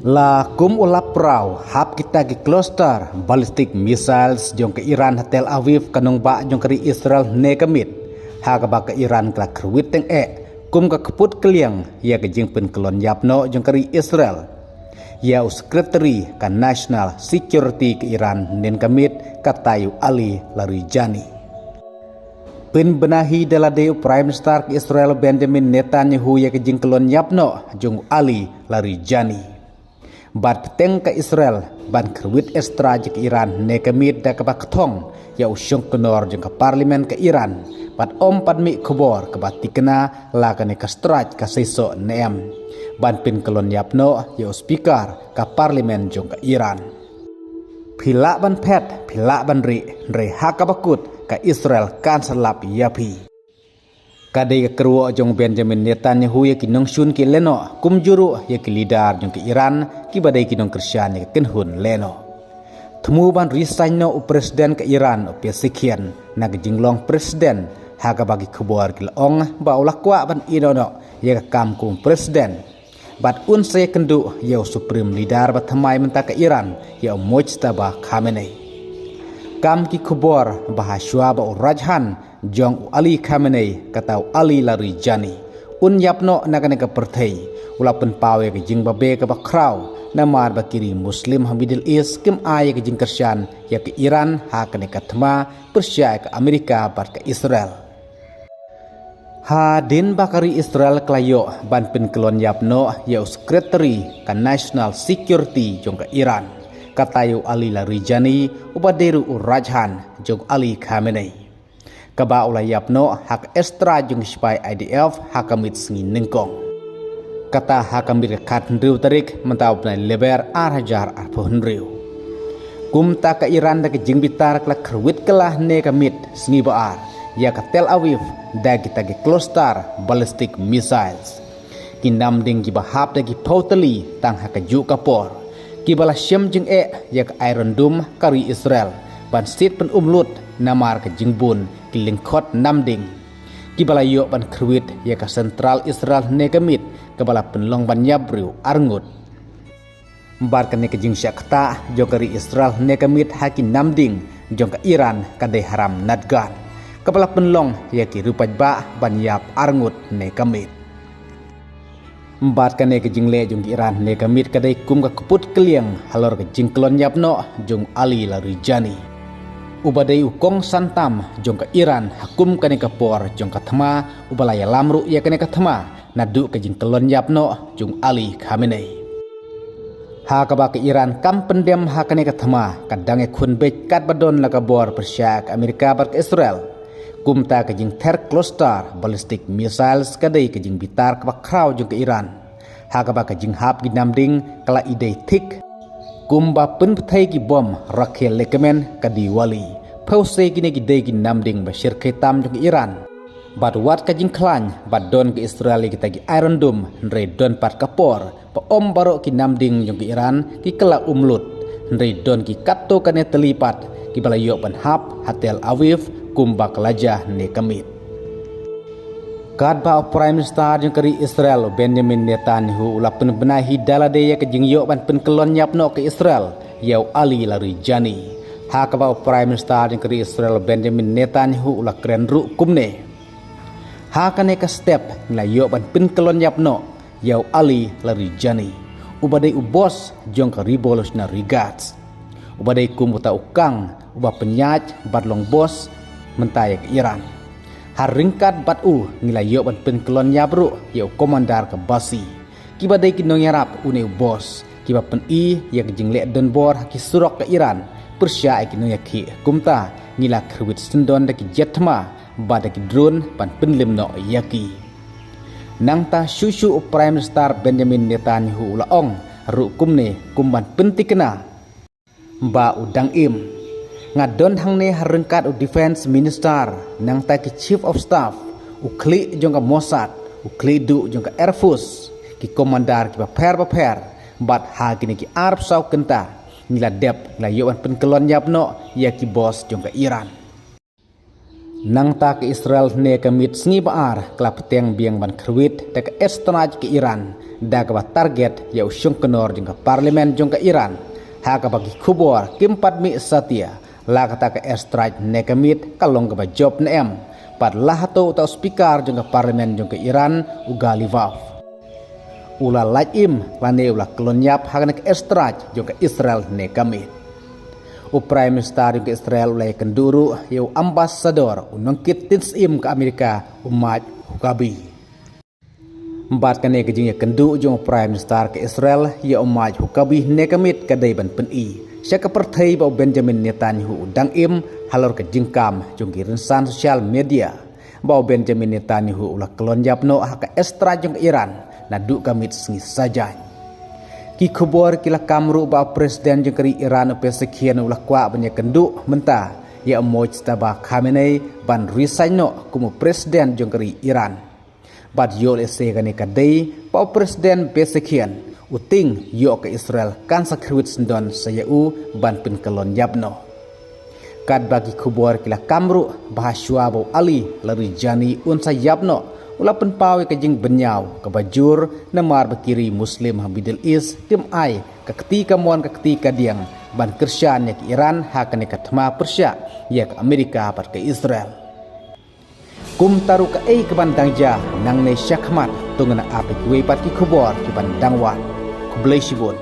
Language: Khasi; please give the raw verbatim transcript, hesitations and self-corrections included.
La kum u lap praw, hap kita ki cluster ballistic missiles jong ka Iran ha Tel Aviv, ka nongbah jong ka ri Israel ne ka miet, ha kaba ka Iran ka la kyrwit teng eh kum ka kput kylliang ïa ka jingpynkyllon ïap noh jong ka ri Israel ïa u Secretary ka National Security ka Iran ne ka miet, kata u Ali Larijani. Pynbna hi da lade u Prime Minister ka Israel Benjamin Netanyahu ïa ka jingkyllon ïap noh jong u Ali Larijani. Bad bteng ka Israel ban kyrwit airstrike ïa ka Iran ne ka miet da kaba kthong ïa u shongknor jong ka Parliament ka Iran, bad ym pat mih khubor kaba tikna la kane ka strike ka seisoh ne em ban pynkyllon ïap noh ïa u Speaker ka Parliament jong ka Iran. Phi lah ban phet, phi lah ban rieh, hynrei ha kaba kut ka Israel kan sa lap ïa phi. Ka dei ka kyrwoh jong Benjamin Netanyahu ïa ki nongshun ki lehnoh, kumjuh ruh ïa ki leader jong ka Iran kiba dei ki nongkyrshan ïa ka kynhun lehnoh. Thmu ban resign noh u President ka Iran u Pezeshkian na ka jinglong President, ha kaba ki khubor ki la ong ba u la kwah ban ïehnoh noh ïa ka kam kum President. Bad un sa ïakynduh ïa u Supreme Leader ba thymmai mynta ka Iran, ïa u Mojtaba Khamenei. Kam ki khubor ba ha shuwa ba u Rajhan jong u Ali Khamenei, kata u Ali Larijani, un ïap noh na kane ka pyrthei, u la pynpaw ïa ka jingbabe kaba khraw, namar ba ki ri Muslim ha Middle East kim ai ïa ka jingkyrshan ïa ka Iran ha kane ka thma pyrshah ïa ka Amerika bad ka Israel. Hadien ba ka ri Israel ka la ïoh ban pynkyllon ïap noh ïa u Secretary ka National Security jong ka Iran, kata ïa u Ali Larijani, uba dei ruh u Rajhan jong u Ali Khamenei, kaba u la ïap noh ha ka airstrike jong ki sipai I D F ha ka miet sngi nyngkong, kata ha ka miet ka khathynriew tarik mynta u bnai Lber ar hajar arphew hynriew. Kumta ka Iran da ka jingbitar ka la kyrwit kylla ne ka miet sngi ba ar ïa ka Tel Aviv da kita ki cluster ballistic missiles, ki namding kiba hap da ki phew tylli tang ha kajuh ka por, kiba la shem jingeh ïa ka Iron Dome ka ri Israel ban siat pynumlut namar ka jingbun ki lyngkhot namding, kiba la ïoh ban kyrwit ïa ka central Israel ne ka miet, kaba la pynlong ban ïap briew arngut. Bad kane ka jingshah ktah jong ka ri Israel ne ka miet ha ki namding jong ka Iran ka dei ha ram Nadgan, kaba la pynlong ïa ki riewpaidbah ban ïap arngut ne ka miet. Bad kane ka jingleh jong ka Iran ne ka miet ka dei kum ka kput kylliang halor ka jingkyllon ïap noh jong u Ali Larijani, uba dei u kongsan tam jong ka Iran ha kum kane ka por jong ka thma, uba la ïalam ruh ïa kane ka thma naduh ka jingkyllon ïap noh jong u Ali Khamenei. Ha kaba ka Iran kam pyndem ha kane ka thma, ka dang ïakhun beit katba don la ka bor pyrshah ka Amerika bad ka Israel. Kumta ka jingther cluster ballistic missiles ka dei ka jingbitar kaba khraw jong ka Iran, ha kaba ka jinghap ki namding ka la i dei thik. Kumba pynbthei ki bom rakhe lekmen ka Diwali, phew sei kine ki dei ki namding ba shyrkhei tam jong ka Iran. Bad wat ka jingkhlaiñ ba don ka Israel ïa kita ki Iron Dome, hynrei don pat ka por ba ym baroh ki namding jong ka Iran ki kylla um lut, hynrei don ki katto katne tylli pat kiba la ïoh ban hap ha Tel Aviv kumba ka la jia ne ka miet. Katba u Prime Minister jong ka ri Israel u Benjamin Netanyahu u la pynbna hi da lade ïa ka jingïoh ban pynkyllon ïap noh ka Israel ïa u Ali Larijani, ha kaba u Prime Minister jong ka ri Israel u Benjamin Netanyahu u la kren ruh kumne: Ha kane ka step ngi la ïoh ban pynkyllon ïap noh ïa u Ali Larijani, uba dei u boss jong ka Revolutionary Guards, uba dei kum uta u kang uba pynïaid bad long boss mynta ïa ka Iran. Ha ryngkat bad u ngi la ïoh ban pynkyllon ïap ruh ïa u commander ka basi, kiba dei ki nongïarap une u boss kiba pyni ïa ka jingleh donbor ha ki surok ka Iran pyrshah ïa ki nongïakhih. Kumta ngi la kyrwit syndon da ki jet thma bad da ki drone ban pynlem noh ïa ki. Nangta shuh shuh u Prime Minister Benjamin Netanyahu u la ong ruh kumne kum ban pyntikna ba u dang im: Nga don hangne ha ryngkat u Defense Minister, nangta ki Chief of Staff, u khlieh jong ka Mossad, u khlieh duh jong ka Air Force, ki commander kiba pher bapher, bad ha kine ki arphew saw kynta ngi la dep, ngi la ïoh ban pynkyllon ïap noh ïa ki boss jong ka Iran. Nangta ka Israel hynne ka miet sngi ba ar ka la bteng biang ban kyrwit da ka airstrike ka Iran, da kaba target ïa u shongknor jong ka parliament jong ka Iran, ha kaba ki khubor kim pat mih satia la kata ka airstrike hynne ka miet ka long kaba jop ne em, bad la hato uta u speaker jong ka parliament jong ka Iran, u Ghalibaf, u la lait im lane u la kyllon ïap ha kane ka airstrike jong ka Israel hynne ka miet. U Prime Minister jong ka Israel u la ïakynduh ruh ïa u ambassador, u nongkit tynsyiem ka Amerika, u Mike Huckabee. Bad kane ka jingïakynduh jong u Prime Minister ka Israel ïa u Mike Huckabee hynne ka miet ka dei ban pyni sha ka pyrthei ba u Benjamin Netanyahu u dang im halor ka jingkam jong ki rynsan social media, ba u Benjamin Netanyahu u la kyllon ïap noh ha ka airstrike jong ka Iran naduh ka miet sngi sajan. Ki khubor ki la kam ruh ba u President jong ka ri Iran, u Pezeshkian, u la kwah ban ïakynduh mynta ïa u Mojtaba Khamenei ban resign noh kum u President jong ka ri Iran. Bad ïoh lehse kane ka dei ba u President Pezeshkian u tieng ïoh ka Israel kan sa kyrwit syndon sha ïa u ban pynkyllon ïap noh. Katba ki khubor ki la kam ruh ba ha shuwa ba u Ali Larijani un sa ïap noh, u la pynpaw ïa ka jingbynñiaw kaba jur, namar ba ki ri Muslim ha Middle East kim ai ka kti kamon ka kti kadiang ban kyrshan ïa ka Iran ha kane ka thma pyrshah ïa ka Amerika bad ka Israel. Kumta ruh kaei kaban dang jia nangne shakhmat, to ngin ap ïa kiwei pat ki khubor kiban dang wan. Khublei shibun.